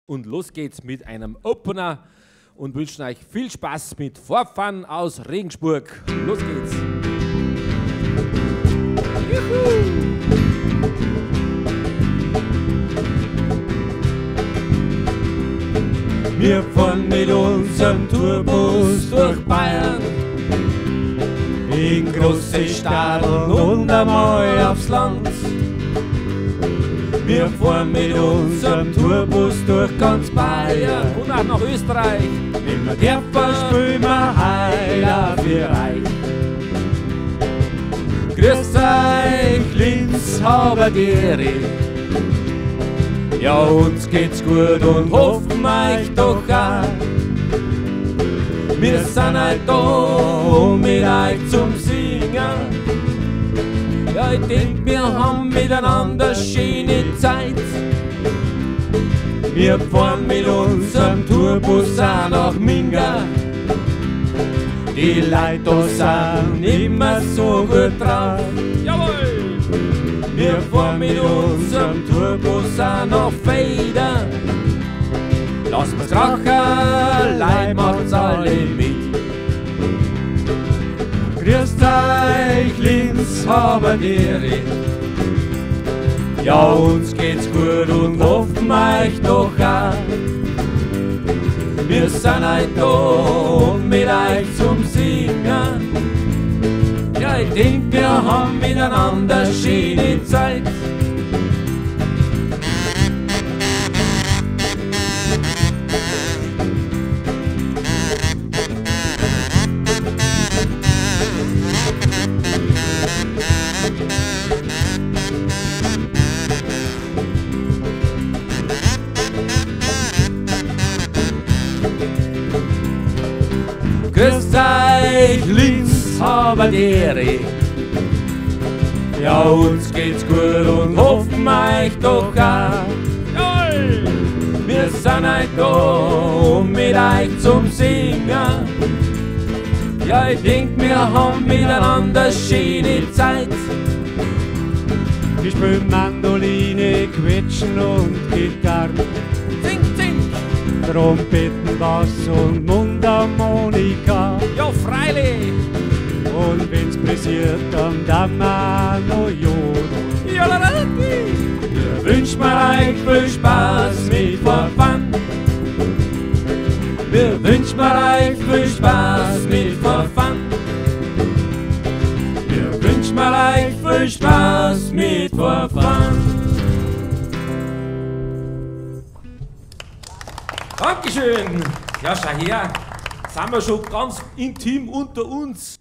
Und los geht's mit einem Opener und wünschen euch viel Spaß mit Vorfahren aus Regensburg. Los geht's! Juhu! Wir fahren mit unserem Tourbus durch Bayern, in große Stadeln und einmal aufs Land. Wir fahren mit unserem Tourbus durch ganz Bayern und auch nach Österreich. Wenn wir dürfen, spielen wir Heiler für euch. Grüß euch, Linz, Habergere. Ja, uns geht's gut und hoffen euch doch auch. Wir sind halt da, um mit euch zum Singen. Ja, ich denk, wir haben miteinander schöne Zeit. Wir fahren mit unserem Tourbus auch nach Minga. Die Leute da sind immer so gut drauf. Jawohl! Wir fahren mit unserem Tourbus auch nach Feder. Lass mir's krachen, Leid macht's alle mit. Grüßt euch, Linz, Habergere. Ja, uns geht's gut und hoffen euch doch auch. Wir sind halt da, um mit euch zum Singen. Ja, ich denk, wir haben miteinander schöne Zeit. Grüß euch, Linz, Habergere. Ja, uns geht's gut und hoffen euch doch auch. Jawohl! Wir sind halt da, um mit euch zum Singen. Ja, ich denk, wir haben miteinander schöne Zeit. Ich spiel Mandoline, Quetschen und Gitarren. Zing, zing! Trompeten, Bass und Mundharmonika. Ja, freilich! Und wenn's pressiert, dann darf man noch jodeln. Ja, la, la, la. Wir wünschen euch viel Spaß mit Vorfahren. Wir wünschen euch viel Spaß mit Vorfahren. Wir wünschen euch viel Spaß mit Vorfahren. Dankeschön! Ja, schau her, sind wir schon ganz intim unter uns.